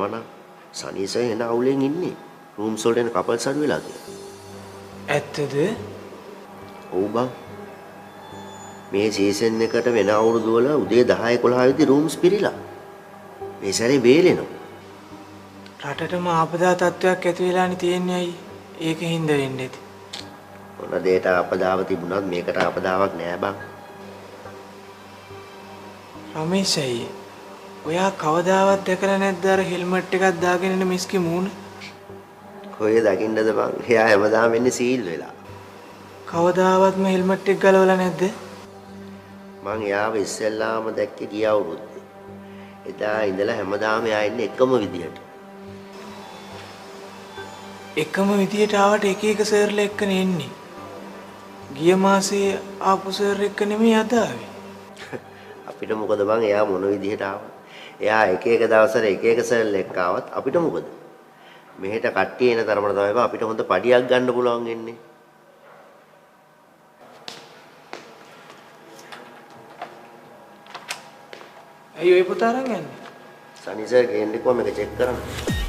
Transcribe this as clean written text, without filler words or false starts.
දන්නවනම් සනී සර් එන අවුලෙන් ඉන්නේ. රූම්ස් වලට එන කපල්ස් අඩු වෙලා කියලා. ඇත්තද? ඔව් බං. මේ සීසන් එකට වෙන අවුරුදු වල උදේ 10 11 වෙද්දි රූම්ස් පිරීලා. මේ සැරේ වේලෙනවා. රටටම ආපදා තත්ත්වයක් ඇති වෙලානේ තියෙන්නේ අයියේ. ඒක හින්දා වෙන්නේ ඇති. මොන දෙයට ආපදාව තිබුණත් මේකට ආපදාවක් නෑ බං. රමේෂ් අයියේ, ඔයා කවදාවත් දැකලා නැද්ද අර හෙල්මට් එකක් දාගෙන ඉන්න මිස්කි මූණ? කොහේ දකින්නද බං? එයා හැමදාම එන්නේ සීල් වෙලා. කවදාවත්ම හෙල්මට් එක ගලවලා නැද්ද? මං එයාව ඉස්සෙල්ලාම දැක්කේ ගිය අවුරුද්දේ. එදා ඉඳලා හැමදාම එයා ඉන්නේ එකම විදිහට. එකම විදිහට ආවට එක එක සර්ලා එක්කනේ එන්නේ. ගිය මාසේ ආපු සර් එක්ක නෙමෙයි අද ආවේ. අපිට මොකද බං එයා මොන විදිහට ආවත්? එයා එක එක දවසට එක එක සර්ලා එක්ක ආවත් අපිට මොකද? මෙහෙට කට්ටිය එන තරමට තමයි බං අපිට හොඳ පඩියක් ගන්න පුළුවන් වෙන්නේ. ඇයි ඔය පොත අරන් යන්නේ? සනි සර් ගේන්න කිව්වා මේක චෙක් කරන්න.